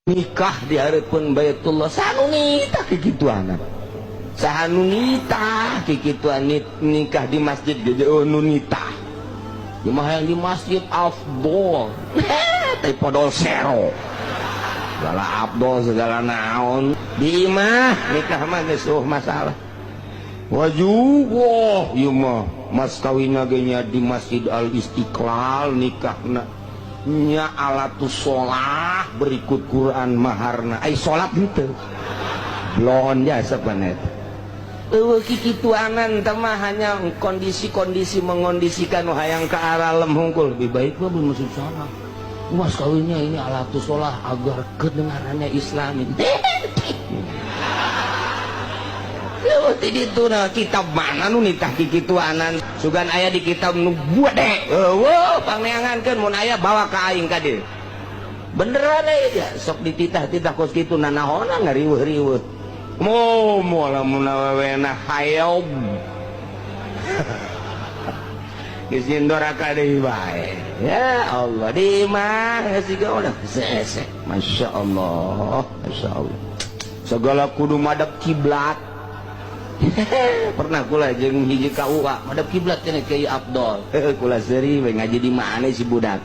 Nikah di hareupeun Baitullah, saha nu nitah kikituanan? Saha nu nitah kikituan? Nikah di masjid ge euweuh nu nitah. Mah yang di masjid afdol, tapi podol sero segala afdol, segala naon. Di imah nikah mah geus euweuh masalah, wajib. Wah, ieu mah mas kawinna ge nya di Masjid Al Istiqlal, nikahna nya alatus sholah, berikut Quran maharna, ai salat henteu blon jasa panet. Euweuh kikituanan teh mah, hanya kondisi-kondisi mengondisikan nu hayang ke arah lem hungkul. Lebih baik mah masuk sana, mas kawinnya ini alatus sholah agar kedengarannya islami. Euweuh ti ditu. Nah, kitab mana nu nitah kikituanan? Sugan aya di kitab nu gede. Euweuh, pangneangankeun. Mun aya, bawa ka aing ka dieu. Beneran aya sok dititah-titah kos kitu, nanahonan ngariweuh-riweuh. Mo moal lamun awewena hayob geus doraka deui bae. Ya Allah, di imah geus siga udah hese. Masya Allah, Masya Allah, segala kudu madep kiblat. Pernah kula jeung hiji KUA, madep kiblat cenah, Kiai Abdol. Kula seuri we, ngaji di mana si budak?